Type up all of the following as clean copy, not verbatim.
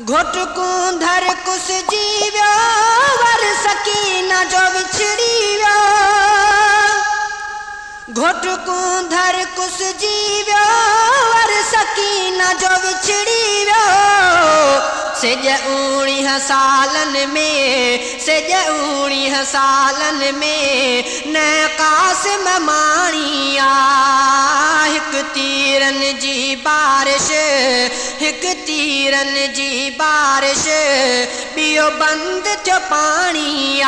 घोट कुंधर कुसजी वियो, वर सकीना जो विछड़ी वियो। घोट कुंधर कुसजी वियो, वर सकीना जो विछड़ी वियो। सेज 19 सालनि में, सेज 19 सालनि में न कासिम माणी आ। हिकु तीरनि जी बारिश, हिकु तीरनि जी बारिश, ॿियो बंदि थियो पाणी आ।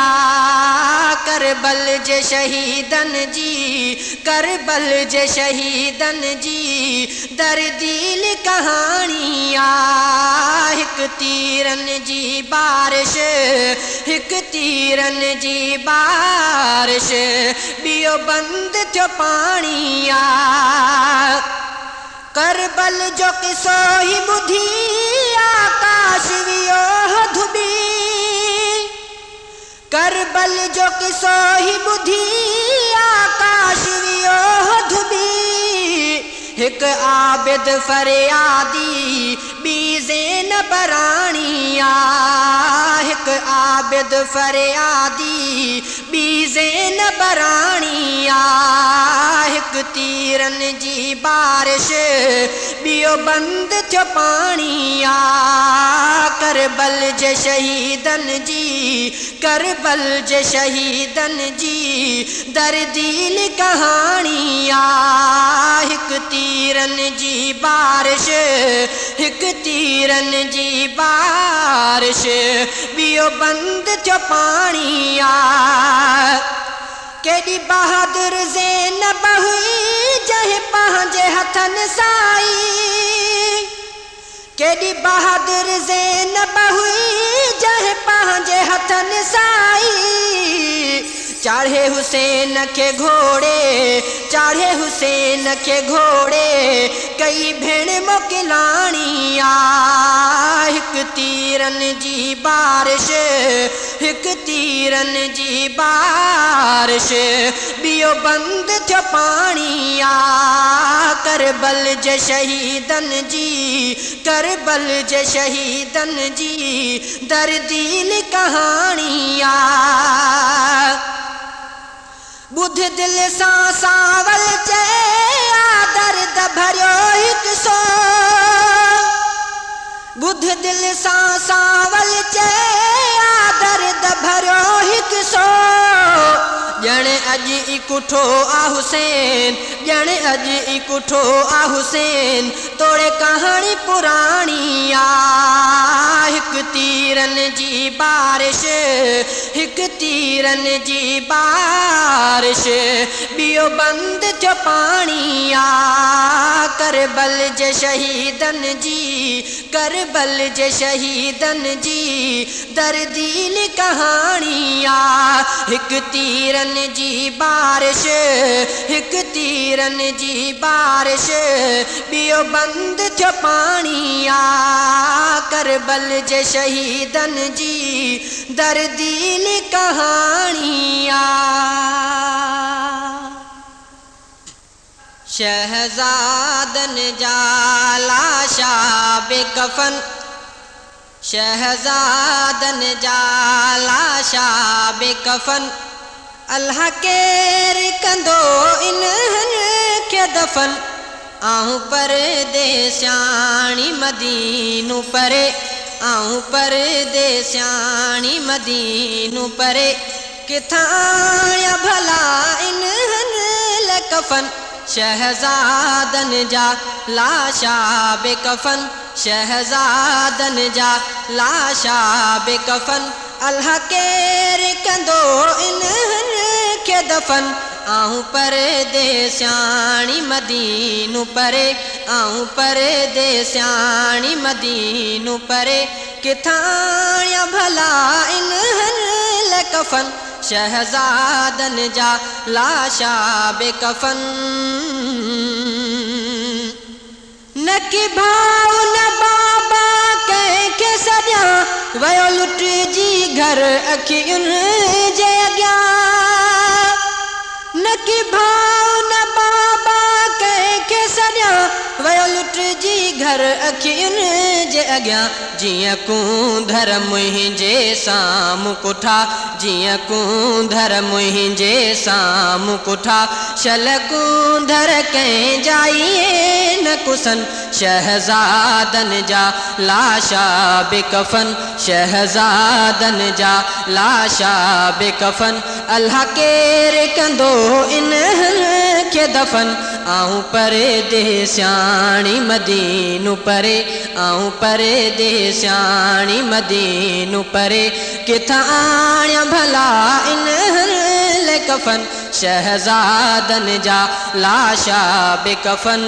करबल जे शहीदनि जी, करबल जे शहीदनि जी दर्दील कहाणी आ। हिकु तीरनि जी बारिश, हिकु तीरनि जी बारिश, ॿियो बंदि थियो पाणी आ। करबल जो किसो ही ॿुधी आकाश वियो धुबी। करबल जो किसो ही ॿुधी आकाश वियो धुबी। हिकु आबिद फरियादी, ॿी ज़ैनब राणी आ। हिकु आबिद फरियादी, ॿी ज़ैनब राणी आ। हिकु तीरनि जी बारिश, ॿियो बंदि थियो पाणी आ। करबल जे शहीदनि जी, करबल जे शहीदनि जी दर्दील कहाणी आ। हिकु तीरनि जी बारिश, हिकु तीरनि जी बारिश, ॿियो बंदि थियो पाणी आ। केॾी बहादुर ज़ैनब हुई, जंहिं पंहिंजे हथनि सां ई। केॾी बहादुर ज़ैनब हुई, जंहिं पंहिंजे हथनि सां ई। चाढ़े हुसैन खे घोड़े, चाढ़े हुसैन खे घोड़े, कई भेण मोकिलाणी आ। हिकु तीरनि जी बारिश, हिकु तीरनि जी बारिश, ॿियो बंदि थियो पाणी आ। करबल जे शहीदनि जी, करबल जे शहीदनि जी दर्दील कहाणी आ। ॿुध दिलि सां सावल चए, आ दर्द भरियो हिकु सो। ॿुध दिलि सां सावल चए, आ दर्द भरियो हिकु सो। ॼण अॼु ई कुठो आ हुसैन, ॼण अॼु ई कुठो आ हुसैन, तोड़े कहाणी पुराणी आ। हिकु तीरनि जी बारिश, हिकु तीरनि जी बारिश, ॿियो बंदि थियो पाणी आ। करबल जे शहीदनि जी, करबल जे शहीदनि जी दर्दील कहाणी आ। हिकु तीरनि जी बारिश, हिकु तीरनि जी बारिश, ॿियो बंदि थियो पाणी आ। करबल जे शहीदनि जी दर्दील कहाणी आ। शहज़ादन जा लाशा बेकफन, शहज़ादन जा लाशा बेकफन, अल्लाह केर कंदो इन्हनि खे दफन। आऊं परदेसियाणी मदीनो परे, आऊं परदेसियाणी मदीनो परे, किथां आया भला इन्हनि लाइ कफन। शहज़ादन जा लाशा बेकफन, शहज़ादन जा लाशा बेकफन, अल्लाह केर कंदो इन्हनि खे दफन। आऊं परदेसियाणी मदीनो परे, आऊं परदेसियाणी मदीनो परे, किथां आया भला इन्हनि लाइ कफन। शहज़ादन जा लाशा बेकफन। न की भाउ न बाबा कंहिंखे सॾियां, वियो लुटिजी घर अखियुनि जे अॻियां। न की भाउ न बाबा कंहिंखे سڏيان، ويو لٽجي گهر اکين جي اڳيان. جيئن ڪونڌر منهنجي سامهون ڪٺا، جيئن ڪونڌر منهنجي سامهون ڪٺا، شل ڪونڌر ڪنهن جائي نه ڪسن. شهزادن جا لاشا بڪفن، شهزادن جا لاشا بڪفن، الله ڪير ڪندو انهن کي دفن؟ آئون پرديسياڻي مدينو پري، آئون پرديسياڻي مدينو پري، ڪٿان آڻيان ڀلا انهن لاءِ ڪفن؟ شهزادن جا لاشا بڪفن.